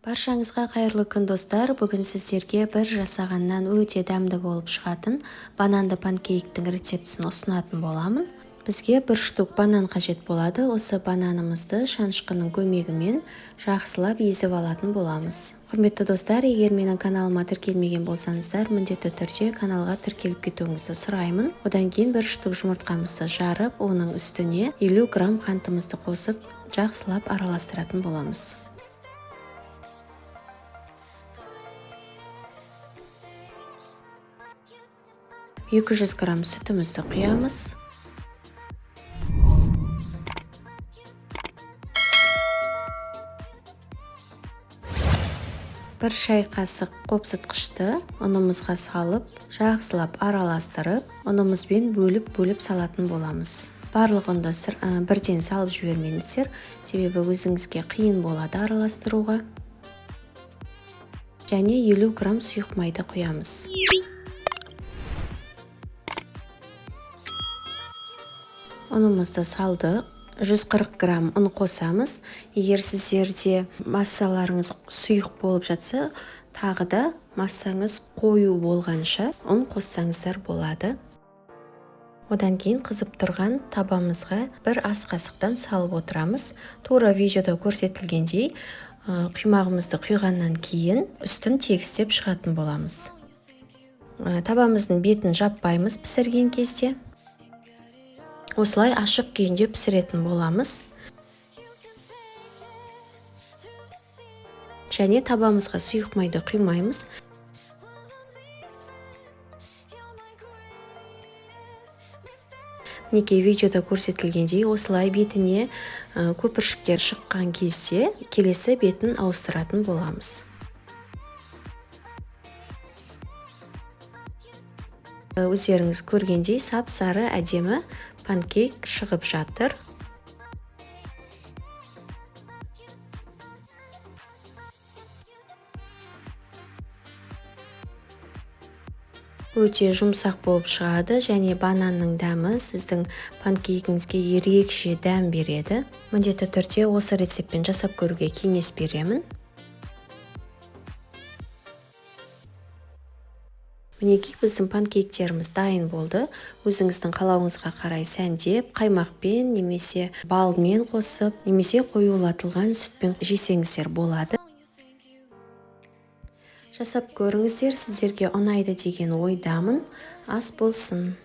Баршаңызға қайырлы күн, достар! Бүгін сіздерге бір жасағаннан өте дәмді болып шығатын бананды панкейктің рецептісін ұсынатын боламын. Бізге бір штук банан қажет болады. Осы бананымызды шанышқының көмегімен жақсылап езіп алатын боламыз. Құрметті достар, егер менің каналыма тіркелмеген болсаңыздар, міндетті түрде каналға тіркеліп кетуіңізді сұраймын. Одан кейін бір штук жұмыртқамызды жарып, оның үстіне 50 грамм қантымызды қосып, жақсылап араластыратын боламыз. 200 грамм сүтімізді құямыз. 1 шай қасық қопсытқышты ұнымызға салып, жақсылап араластырып, ұнымызбен бөліп-бөліп салатын боламыз. Барлық ұнды бірден салып жібермеңіздер, себебі өзіңізге қиын болады араластыруға. Және 50 грамм сұйық майды құямыз. Ұнымызды салдық. 140 грамм ұн қосамыз. Егер сіздерде массаларыңыз сұйық болып жатса, тағы да массаңыз қою болғанша ұн қоссаңыздар болады. Одан кейін қызып тұрған табамызға бір ас қасықтан салып отырамыз. Тура видеода көрсетілгендей, құймағымызды құйғаннан кейін үстін тегістеп шығатын боламыз. Табамыздың бетін жаппаймыз пісірген кезде. Осылай ашық күйінде пісіретін боламыз. Және табамызға сұйық майды құймаймыз. Мінекей, видеода көрсетілгендей, осылай бетіне көпіршіктер шыққан кезде келесі бетін ауыстыратын боламыз. Өздеріңіз көргендей, сап-сары әдемі панкейк шығып жатыр. Өте жұмсақ болып шығады және бананның дәмі сіздің панкейкіңізге ерекше дәм береді. Міндетті түрде осы рецептпен жасап көруге кеңес беремін. Мінекей, біздің панкейктеріміз дайын болды. Өзіңіздің қалауыңызға қарай сәндеп, қаймақпен немесе балмен қосып, немесе қоюлатылған сүтпен жесеңіздер болады. Жасап көріңіздер, сіздерге ұнайды деген ойдамын. Ас болсын.